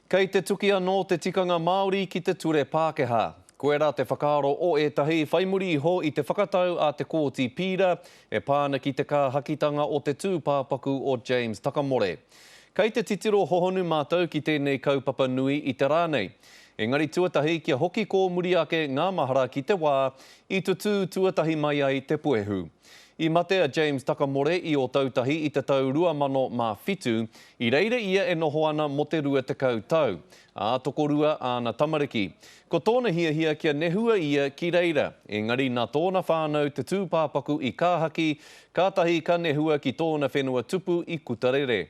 Kei te tuki anō te tikanga Māori ki te ture Pākehā. Koirā te whakaaro o ētahi whai muri iho i te whakatau a te Kōti Pīra e pā ana ki te kāhakitanga o te tūpāpaku o James Takamore. Kei te titiro hohonu mātou ki tēnei kaupapa nui i te rā nei. Engari tuatahi kia hoki kōmuri ake ngā mahara ki te wā i tutū tuatahi mai ai te puehu. I mate a James Takamore i Ōtautahi i te tau 2007, i reira ia e noho ana mō te 20 tau, ā, tokorua āna tamariki. Ko tōna hiahia kia nehua ia ki reira, engari nā tōna whānau te tūpāpaku i kāhaki, kātahi ka nehua ki tōna whenua tupu i Kutarere.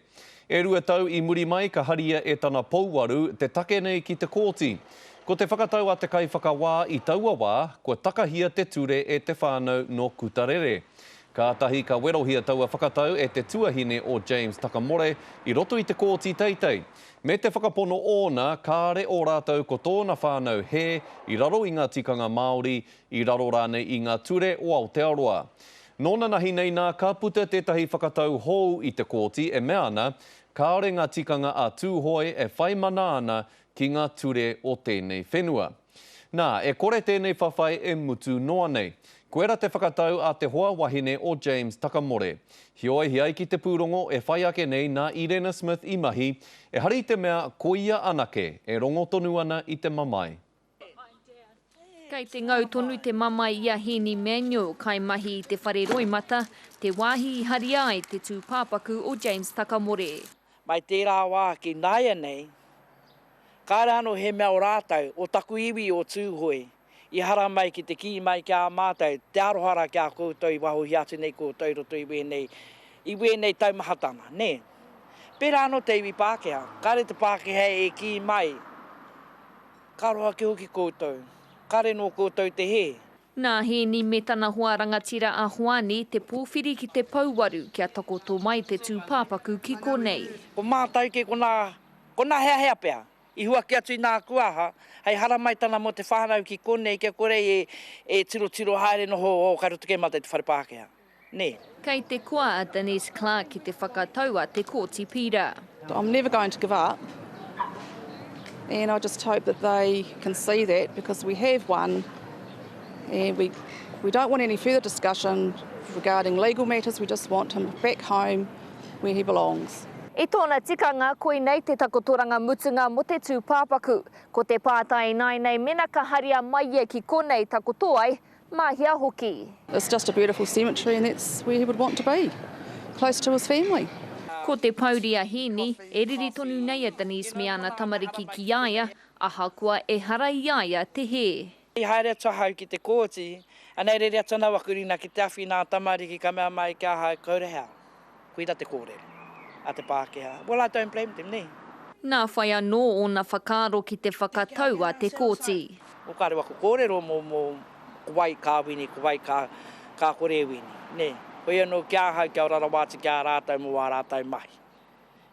E rua tau i muri mai ka haria e tana pouaru te take nei ki te kōti. Ko te whakatau a te kaiwhakawā i taua wā, kua takahia te ture e te whānau nō Kutarere. Kātahi ka werohia taua whakatau e te tuahine o James Takamore i roto i te kōti teitei, me te whakapono ōna kāre ō rātou ko tōna whānau hē i raro i ngā tikanga Māori, i raro rānei i ngā ture o Aotearoa. Nō nanahi nei nā ka puta tētahi whakatau hou i te kōti e mea ana kāore ngā tikanga a Tūhoe e whai mana ana ki ngā ture o tēnei whenua. Nā, e kore tēnei whawhai e mutu noa nei. Koira te whakatau a te hoa wahine o James Takamore. Heoi, he ai ki te pūrongo e whai ake nei nā Irena Smith i mahi, ehara i te mea ko ia anake e rongo tonu ana i te mamae. Kei te ngau tonu te mamae i a Hēni Manuel, kaimahi i te whare roimata, te wāhi i haria ai te tūpāpaku o James Takamore. Mai tērā wā ki nāianei, kāre anō he mea o rātou, o taku iwi o Tūhoe, i haramai ki te kī mai ki a mātou, te aroha rā ki a koutou i wahohia atu nei koutou i roto i wēnei, i wēnei taumahatanga, nē. Pērā anō te iwi Pākehā, kāre te Pākehā e kī mai, Ka aroha ake hoki koutou. Kare nō koutou te hē. Nā Hēni me tana hoa rangatira a Hoani te pōwhiri ki te pouwaru kia takoto mai te tūpāpaku ki konei. Ko mātou kē konā, konā heahea pea, i huaki atu i nā kuaha, hei haramai tana mō te whānau ki konei kia kore e, e tirotiro haere noho o kai roto kē mātou i te whare Pākehā. Nē. Kei te koa a Denise Clarke ki te whakatau a te Kōti Pīra. I'm never going to give up and I just hope that they can see that because we have won and we we don't want any further discussion regarding legal matters, we just want him back home where he belongs. I tōna tikanga, koinei te takotoranga mutunga mō te tūpāpaku. Ko te pātai ināianei mena ka haria mai ia ki konei takoto ai, Mā hea hoki. It's just a beautiful cemetery and that's where he would want to be, close to his family. Ko te pouri a Hēni, e riri tonu nei a Denise me ana tamariki ki a ia, ahakoa ehara i a ia te hē. I haere atu ahau ki te kōti, anei rere atu ana waku rina ki te awhi nā tamariki ka mea mai ki ahau, Go to hell. Koira te kōrero a te Pākehā. Well, I don't blame them, nē. Nā whai anō ōna whakaaro ki te whakatau a te kōti. O kāre waku kōrero mō, mō ko wai ka wini, ko wai ka, ka kore e wini, nē. Hoi anō ki ahau kia ora rawa atu ki a rātou mō ā rātou mahi.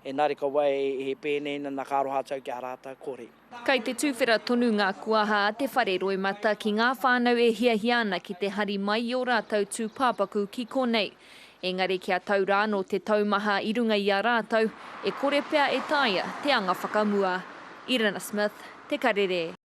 Engari ka wai he pēnei nana ka aroha atu au ki a rātou, kore. Kei te tuwhera tonu ngā kuaha a te whare roimata ki ngā whānau e hiahia ana ki te hari mai i ō rātou tūpāpaku ki konei. Engari kia tau rānō te taumaha i runga i a rātou, e kore pea e taea te anga whakamua. Irina Smith, Te Karere.